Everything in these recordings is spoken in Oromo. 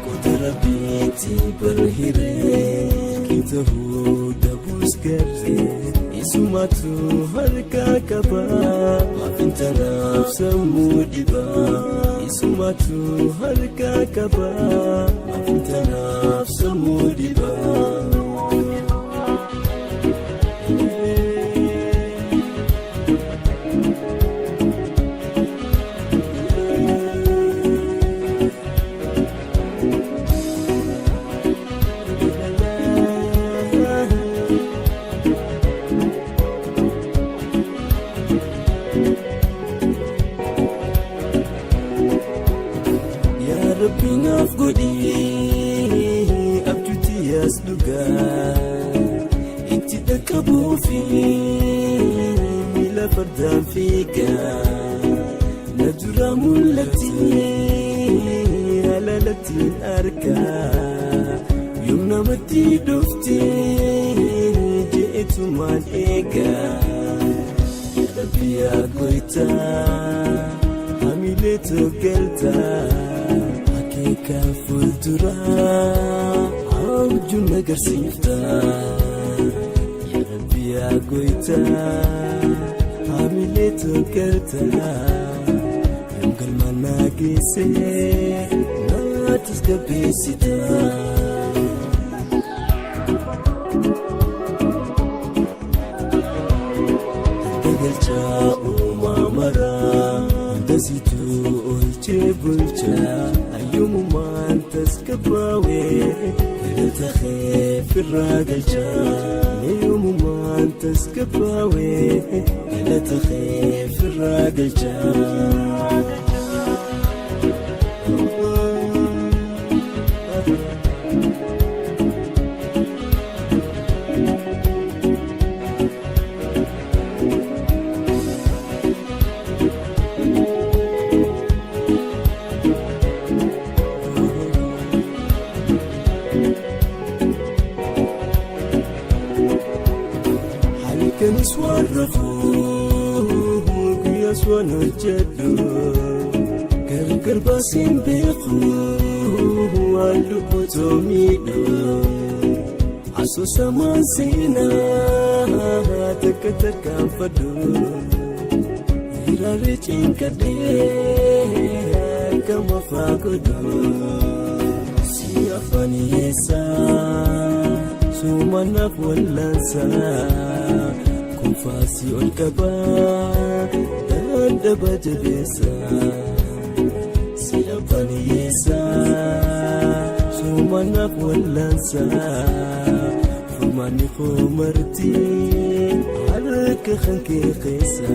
Kota rabbiitti barhiree kitahuu dabuus garree isumatu harka qaba maafin tanaaf sammuu dhiba isumatu harka qaba maafin tanaaf sammuu dhiba. Yaa Rabbi naaf godhii abjuutti yaas dhugaa itti dhaqqabuufi miila fardaan fiigaa na dura mul'atti halalattiin argaa yoom namatti dhufti je'etumaan eegaa Yaa Rabbi yaa goytaa hamilee galtaa akeeka fuulduraa abjuun agarsiifta Yaa Rabbi yaa goytaa hamilee galtaa yoom galmaan naa geesse naa tasgabbeessita. Galchaa uumaa maraa hundasitu oolchee bulchaa hayyumumaan tasgabbaawee galata keefirraa galchaa hayyumumaan tasgabbaawee galata keefirraa galchaa. Halkanis waan rafuu guyyaas waan hojjedhu gargar baaseen beeku waan lubbutoo miidhu asoosamaan seenaa takka tarkaanfadhu hiraaree cinkadhee akkam afaa godhu si afaan hiyyeessaa suumanaaf wallaansaa kufaasii ol qabaa dadhaba jabeessaa si afaan hiyyeessaa suumanaaf wallaansaa furmaanni koo marti harka kan kee keessa.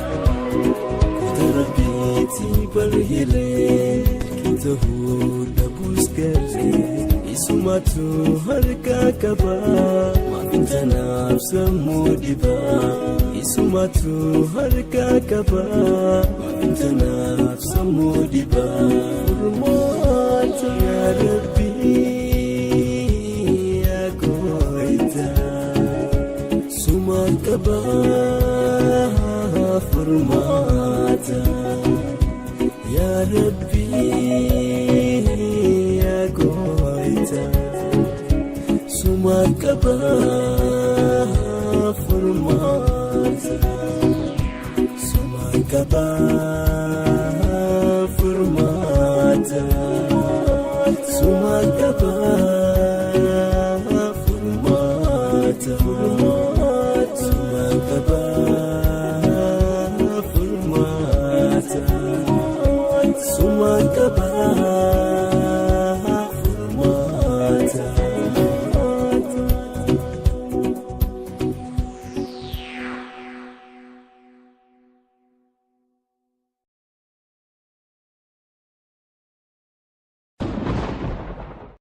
Kota rabbiitti barhiree kitahuu dhabuus garree isumatu harka qaba maafin tanaaf sammuu dhiba isumatu harka qaba maafin tanaaf sammuu dhiba furmaata yaa Rabbii yaa gooytaa suma qaba furmaata yaa Rabbi yaa gooytaa suma qaba furmaata suma qaba furmaata suma qaba furmaata suma qaba furmaata suma qaba.